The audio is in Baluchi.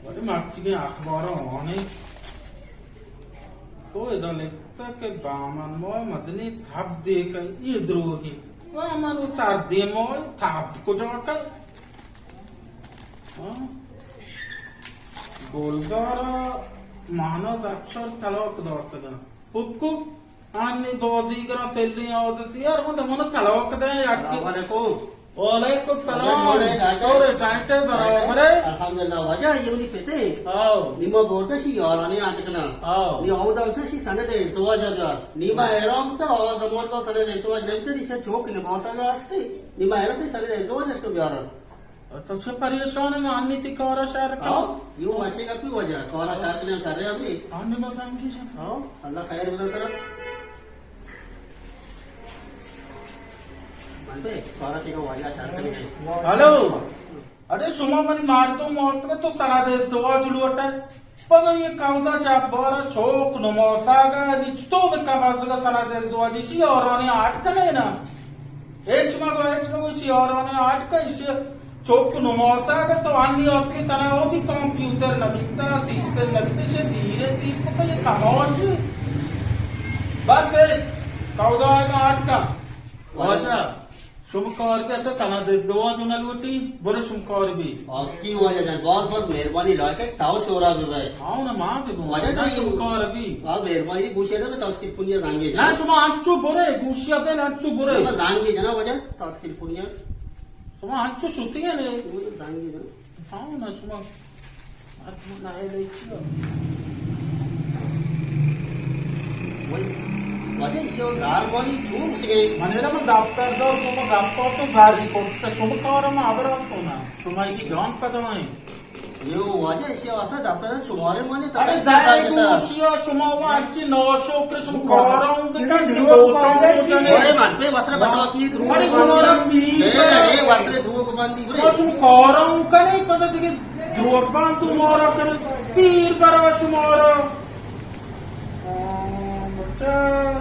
بلے مرچیگیں اخباراں وانیں، تو ادا لکھتا کہ بامن ماہ مزنیں تب دے کئی، اے دروگی۔ بامن و سردیں ماہ تب کجا کئی؟ ہاں؟ گلزار مہناز افشار طلاق داتگاں۔ حکم آنی بازیگراں سلیں عادتی یار، من من طلاق دے یک۔ السلام علیکم۔ وعلیکم السلام۔ واجہ جوڑ ئے؟ تو رے ٹائم ٹائم برابر ئے؟ الحمدللہ۔ واجہ، اے منی پتے۔ آؤ۔ نی ما بورتا شی یارانی آٹکنا۔ آؤ۔ نی آؤ دمسا شی سند ازدواج اگا۔ نی ما حیران بوتا، آ زمان با سند ازدواج نمیتے، نی شا چوک نماسا گا استے۔ نی ما حیران تے سند ازدواج اس کو بیارا۔ تو چہ پریشان ئے؟ من انی تئی کارا شر کناں۔ ہاں، یو ماشے گپی واجہ، کارا شر کناں، شر ئے ابھی۔ ہاں، نماز انگی جان۔ ہاں، اللہ خیر بدل ترا۔ من پہ کارا تئی واجہ شر کناں۔ ہلو، اڑے شما منی مردم مارتگ تو سند ازدواج لوٹئے۔ پدا اے کئودا چہ بارا چوک نماساگا نی چتو بکا بزگا سند ازدواج ایشی یارانی آٹکنے نا۔ ہچ مگو، ہچ مگو، ایشی یارانی آٹکا، ایشی چوک نماساگا تو انی آتکے سنا او بھی کمپیوٹر نبیتا، سیستم نبیتا، ایشی دیرے سیر کتا، اے کماش۔ بس اے کئودا آٹکا۔ واجہ۔ شما کار بی، اسا سند ازدواج نہ لوٹی، برو شما کار بی۔ آ، کی واجہ جان، بہت بہت مہربانی، لائق ئے، تاو شورا بی بھائی۔ ہاں نا، ما بی بو۔ واجہ نہ، جان، شما کار بی۔ آ، مہربانی، گوشے نا، تاو تلفونیا زنگے جان۔ نہ، شما انچو برے، گوشیا بل انچو برے۔ شما زنگے جان، واجہ، تاو تلفونیا۔ شما انچو شتی نے۔ شما زنگے جان۔ ہاں نا، شما۔ واجہ، ایشی ءَ زار مانی چون گوشگ ءَ؟ من ءَ را من دپتر دار گوں ما گپ ءَ تو زاری کرت، شما کار ءَ ما ہبر ءَ تو نا، شما ایدی جان پدا ایں۔ یو واجہ، ایشی ءَ واسطہ دپتر شمارے مانی۔ اڑے زار گوشی ءَ شما وہ انچی ناشکر، شما کار ءَ بکن، شما بوتان بجنے۔ اڑے من پہ وسر بٹاکی درو۔ اڑے شما را پیر اے، اڑے وسر دروگ بندی۔ شما کار ءَ کنے پدا دیگه دروگ بند تو مارا کنے، پیر برا شمارا۔ آ، بچہ،